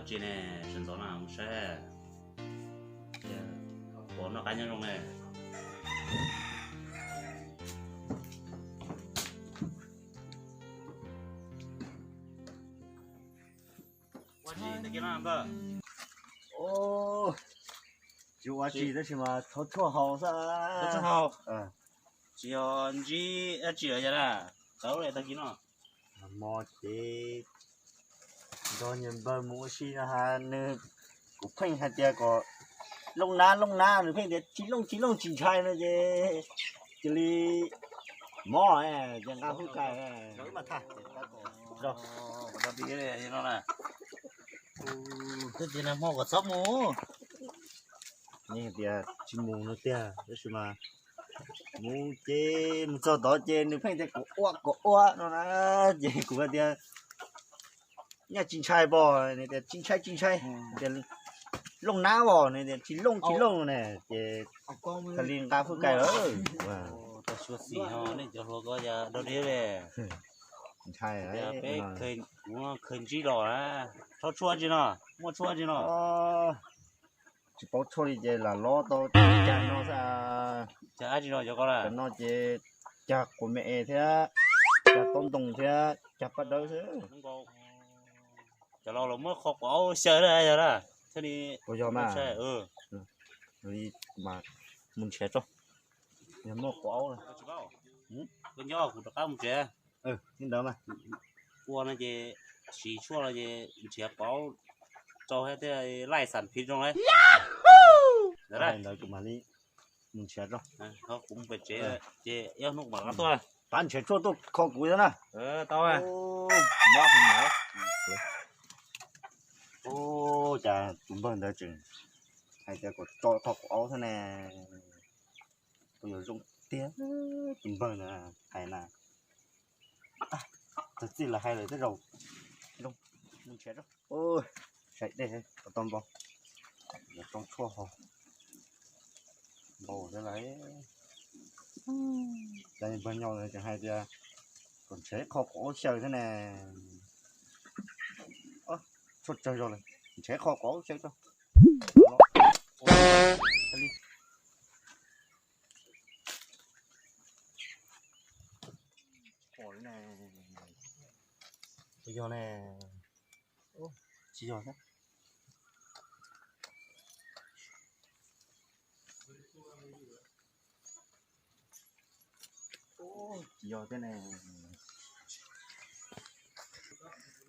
Tsis ne, sawv ntxov na mus saib. Puas noj qab nyob zoo ne? Ua tsis tag kis no npawg? Tsis ua tsis tab sis mas thov tshuaj haus xwb. Thov tshuaj haus. Tsis yog ntsib dab tsi los yog dab tsi tag kis no? Hmo ces nrog niag npawg mus ua si no ha, nws, kuv pheej hais tias kom looj nab looj nab, nws pheej tias tsis looj tsis looj tsis ntshai no ces cia li mob ces nqa hub kais. Twb tias nag hmo kom txhob mus, nws tias tsis mus no tiag, tab sis mas mus ces mus txog tod ces nws pheej tias kom ua kom ua no na, ces kuv tias nyaj tsis ntshai pom, nws tias tsis ntshai tsis ntshai, tias looj nab os, nws tias tsis looj tsis looj ne, ces thiaj li nqa hub kais lawm. Tau xyuam xim ho nej cov hluas ko yog dog dig li. Ntshai, peb kuv khaws ntsib los na. Tso tshuaj tsi no, muaj tshuaj tsi no? Tsis paub tshuaj li ces lam lob tau cag no xwb. Cag dab tsi no cov ko? Cov no ces cag quav me es thiab cag taub ntoo thiab cag paj dawb xwb. Cov laus los muab qhov quav aub xyaw na yog na. Thiaj li, puas yog mas? Li mas mus nrhiav tso. Yog muaj quav aub, koj nyob kuv rov qab mus nrhiav. Li ntawd mas ua no ces siv tshuaj no ces nrhiav quav aub rau thiaj laij xam phiv zoo li. Ntawd kuv mam li mus nrhiav tso. Kuv mus pem tsev ces ib hnub kuv mam rov qab tuaj. Pab nrhiav tshuaj tuaj kho kuv thiab na. Tau. Mob heev. Ua cas tus npawg ntawd tseem hais tias kom tso qhov quav aub thiab ne? Puas yog zoo tiag tus npawg ntawd hais na? Txog txij lawv hais lawm tej zaum zoo. Mus nrhiav tso. Saib dej, tau npau, tso tshuaj haus. Npau thiab lawm. Cas npawg nyob tseem hais tias kom nrhiav ib qho quav aub xyaw thiab ne. Tshuaj tsawg zog lawm, nrhiav ib qho quav aub xyaw tso. Puas yog ne? Tsis yog thiab. Tsis yog thiab ne.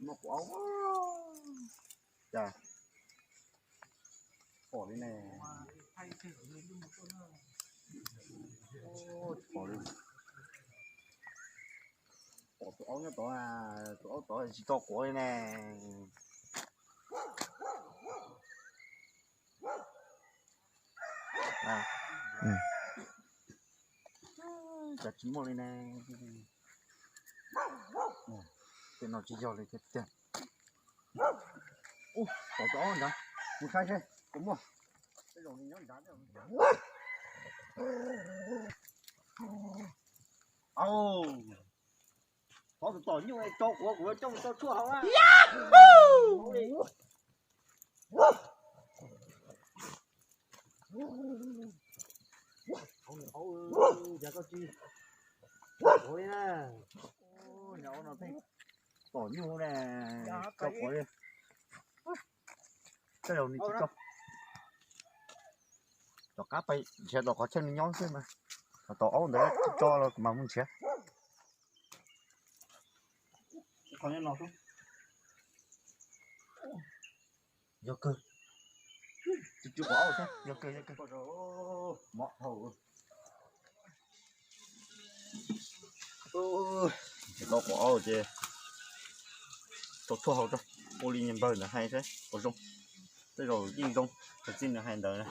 Muaj quav aub cas pom li ne. Pom li. Pom tus aub nyob tod, tus aub tod tsis tso quav li ne. Cas tsis muaj li ne. Tej no tsis yog li tiag tiag. Pom tus aub nrad, mus saib seb puas muaj. Tej zaum nws nyob nrad. Au, thov tus tom nyuj tso quav kuv coj mus tso tshuaj haus na. Aub, cas koj tsis quav li na. Tom nyuj ne, tso quav li. Tej zaum nws tsis tso. Tom qab pais nrhiav tom qhov chaw nws nyob xwb mas. Tom aub ntawd tsis tso los kuv mam mus nrhiav. Yog kawg. Tsis tsw quav aub thiab, yog kawg, yog kawg. Mob dhau. Tsis tau quav aub ces tso tshuaj haus tso, ua li niag npawg ntawd hais saib puas zoo. Tej zaum yeej zoo, tag txij nws hais ntawd na.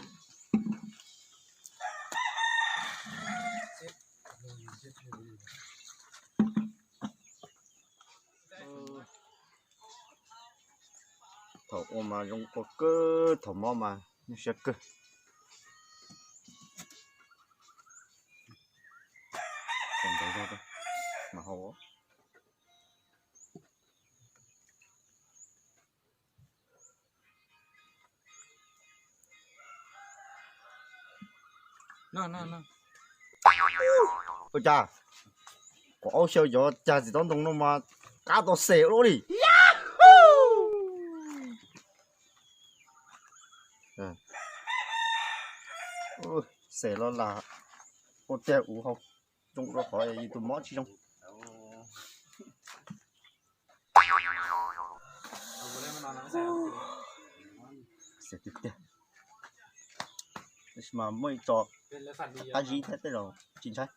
Thaum ua mas zoo ua kawg, thaum mob mas nyuaj siab kawg. Ntawd zoo mas haus. Ua cas, kuv aub xyaw cov cag txiv tob ntoo no mas qab tau xes ua luaj li. Xes los lam ua tiag uv hau, zoo rau qhov yus tus mob tsis zoo. Xes tiag tiag. Tab sis mas muaj ib tso qab zib thiab tej zaum tsis ntshai.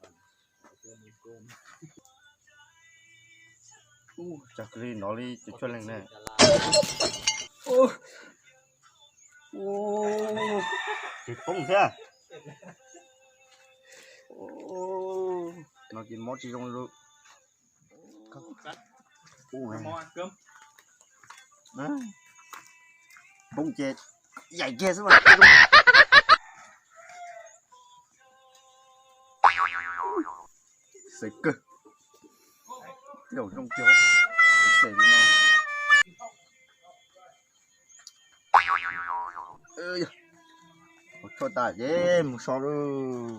Ub, cog kiag li no li cov tshuaj leej ne. Ces poob thiab. No ces mob tsis zoo li. Poob ces yaim kiag xwb mas. Xes kawg. Tej zaum zoo kiag. Xes li no. Ua tshuaj tas ces mus so lauj.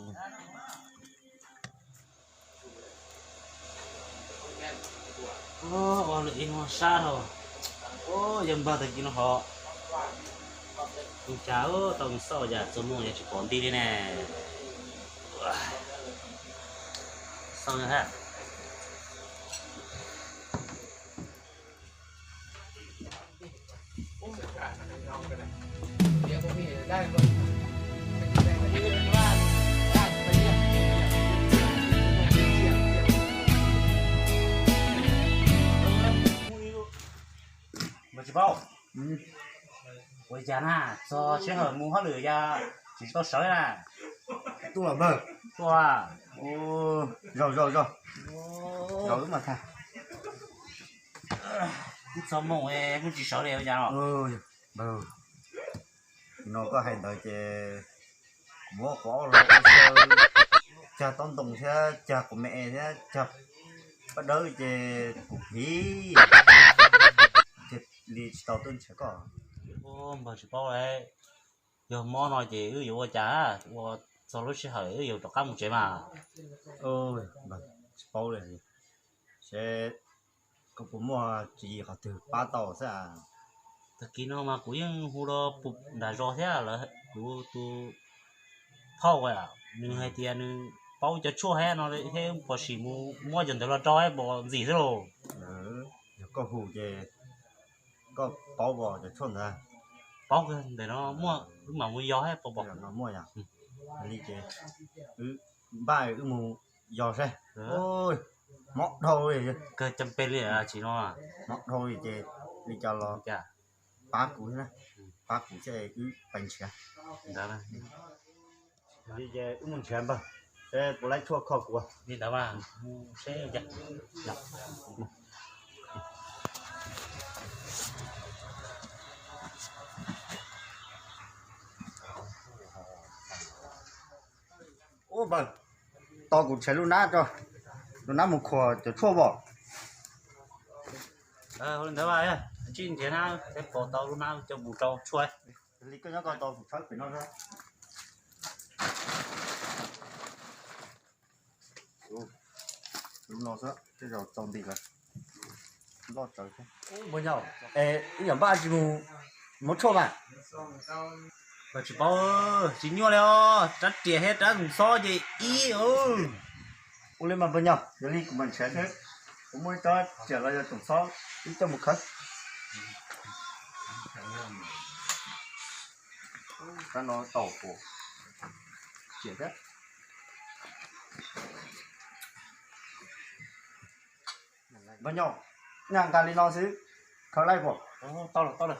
Ua lwm ib hnub sab dhau. Yawg npawg tag kis no ho mus cas tau mus xauj cas txog moo yog tsis pom nti li ne. Xauj yog thiab. Mas tsis paub, ua li cas na, txog sij hawm mus hauj lwm cas tsis tau sawv na? Tuaj los npawg. Tuaj. Zaum zaum zaum. Zaum wb mas tag. Twb txog moo kuj tsis sawv li ua cas no? Npawg, no koj hais ntawd ces kuv muab quav los ua xyaw, cag tob ntoo thiab cag quav me thiab cag paj dawb ces kuv phiv li tsis tau tuaj nrhiav koj. Npawg tsis paub li, yog mob no ces wb yuav ua cas, ua txog lub sij hawm wb yuav rov qab mus tsev mas. Tsis paub li, seb koj puas muaj tswv yim qhov twg pab tau xwb. Tag kis no mas kuv yeej hu rau nram zos thiab lawv, kuv tus phauj nws hais tias nws paub cov tshuaj thiab no thiab, pom sim mus muab cov ntawd los rau pom ntxim xwb lauj. Yog koj hu ces koj paub pom cov tshuaj ntawd? Paub, ntawm no muaj, wb mam mus yos thiab pom pom. Muaj yom? Li ces wb npaj wb mus yos seb. Mob dhau li. Kawg cam pes li tsis no. Mob dhau li ces li cas los pab kuv thiab, pab kuv thiab wb pais nrhiav. Li ces wb mus nrhiav npawg, seb puas laib tshuaj kho kuv. Li ntawd mas mus seb. Ub npawg, tos kuv nrhiav lub nab tso, lub nab mus khuam cov tshuaj pom. Li ntawd mas, tsij nrhiav nab seb pom tau lub nab coj mus rau tshuaj. Li koj nyob koj tos kuv tshawb pem no. Lub no xwb, tej zaum txaus ntim lawm. Loj tsawv thiab. Npawg Nyaum, es wb yuav npaj tsis mus muab tshuaj mas? Tsis paub, tsis nyuaj li os, rab riam thiab rab txoom xob ces ib. Ua li mas npawg Nyaum, yog li kuv mam nrhiav seb kuv muaj ib rab riam los yog txoom xob wb coj mus khawb. Rab no tau puas riam thiab. Npawg Nyaum, nyaj nqa li no xwb, khawb laij puas? Tau lawm, tau lawm.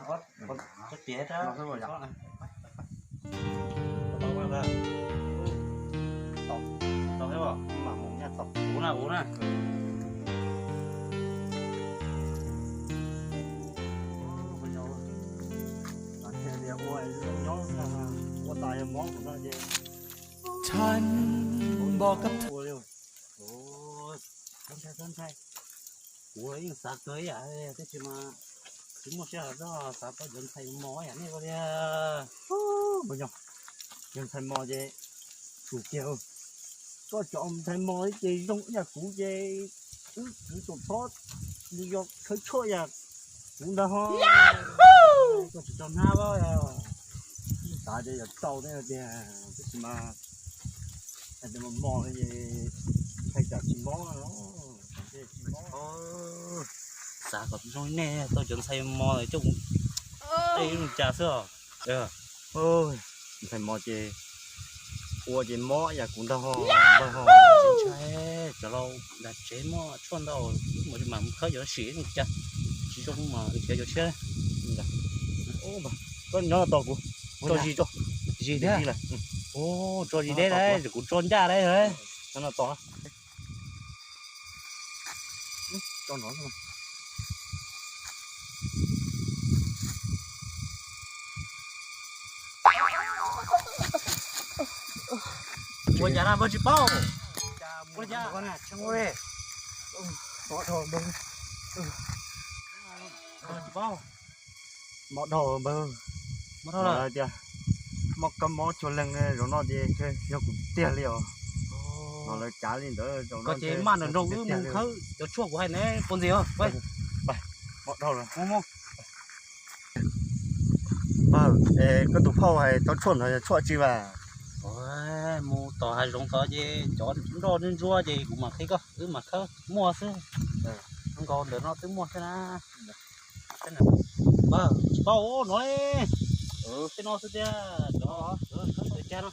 Tau thiab, mam mus nyaj tau. Ua na, ua na. Ua tas yog mob kuv no ces. Kuv yeej xav kawg ib yam, tab sis mas tsis muaj sij hawm txog xav paub cov ntxhais mos yam nej ua li. Npawg Nyaum, cov ntxhais mos ces Tus tiag, koj cov ntxhais mos ces zoo ib yam kuv ces wb kwv tus thob, nws yog khawb tshuaj yam kuv ntag ho. Koj tsis tau hnab los? Xav tias yog tau thiab tiag, tab sis mas hais tias mos mos ces ntshai tsam tsis mob no. Xav kom zoo nej tau cov ntxhais mos coj mus ua cas xwb os. Ntxhais mos ces ua ces mob yam kuv ntag ho, npawg ho. Tsis ntshai, cov laus nram tsev muaj tshuaj ntau, wb mam mus khawb cov sim ua cas, tsis zoo mas nrhiav cov tshiab. Koj nyob no tos kuv, tso zis tso. Zis thiab? Tso zis deb, kuv tso ncaj deb. Nyob no tos. Ua cas na, npawg tsis paub? Ua cas? Tsis paub. Mob dhau npawg. Mob dhau lawm tias, mob kab mob cuag leeg, zaum no ces yog kuv tiag li os. Mas lawv cav li ntawd, koj ces maj nroos nroos wb mus khawb cov tshuaj kuv hais ne, puas ntxim os? Mob dhau lawm. Npawg, koj tus phauj hais tau tshuaj ntawd yog tshuaj tsi vas? Mus tom hav zoov tod ces cov nroj ntsuab ntsuab ces kuv mam qhia koj, wb mam khawb muaj xwb. Nkaus ntawm no twb muaj xwb na. Npawg, tsis paub no, tej no xwb tiag.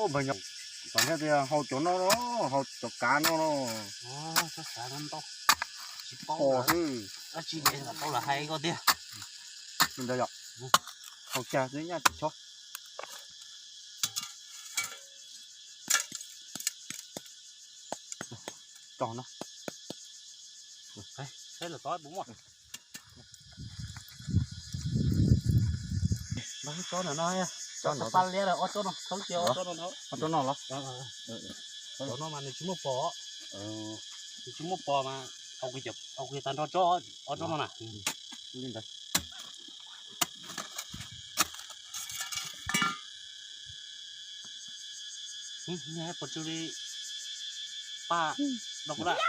Npawg, hau cov no no, hau cov kav no no. Tsis paub xwb. Dab tsi es tau lawv hais koj tiag. Hau cas twb nyaj tsis chob. Tso no. Saib lawm tod puas muaj. Tsob no, tsob no, ob tsob no, ob tsob no los. Cov no mas nws tsis muaj pos. Nws tsis muaj pos mas, au, kuv tag nrho tsob, ob tsob no na. Pos tsw li paj no kuv lawm.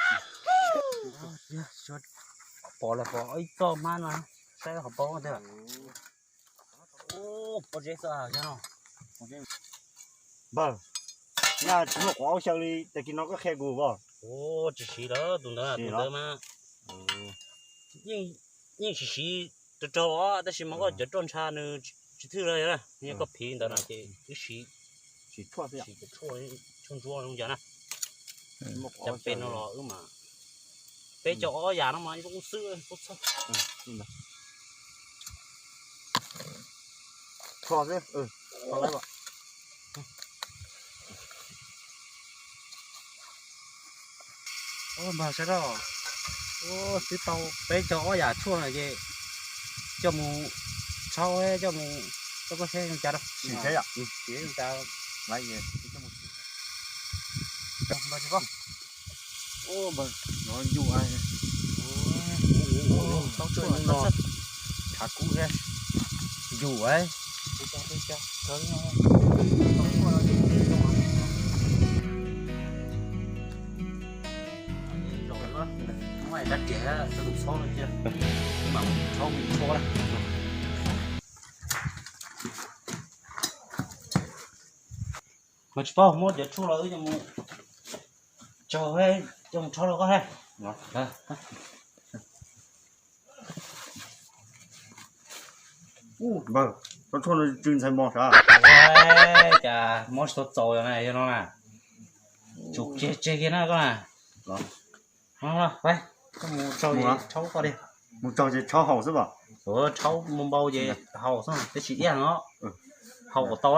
Pos los pos ib txoj hmab no, saib qhov paub tiag. Pob zeb xwb no. Npawg, nyaj tsis muaj qhov aub xyaw li tag kis no koj qhia kuv os. Tsis siv lawm, tus ntawd, tus ntawd mas yeej tsis siv rau rau os, tab sis mas koj cov roj ntsha nws tsis thwj lawm, yog koj phiv ntawd no ces wb siv, siv tshuaj, tshuaj ntsuab zoo cas na. Cov pem no los wb mas, peb cov ob yam no mas zoo xwb txhob txhawj. Kho xwb. Npawg saib os, twb tau peb cov ob yam tshuaj no ces coj mus rhaub, coj mus, coj koj saib zoo cas rau. Sim seb yom. Sim zoo cas. Npawg tsis paub. Npawg, no ncuj, tau tshuaj no, tshav kub thiab, ncuj. Muab dab riam rau tus txhob no cia, mam mus rhaub mus tshuaj lawm. Mas tsis paub, muab cov tshuaj los wb coj mus tsaug, coj mus rhaub rau koj thiab. Npawg, tsob tshuaj no tsw ntxhais mos sav. Cas mob tsis tau txaus na, yog no na. Tsum tseg tseg kiag na koj na. Koj mus tsaug ces rhaub koj li. Mus tsaug ces rhaub haus xwb as? Rhaub mus npau ces haus xwb, tab sis ib yam no haus kom tau.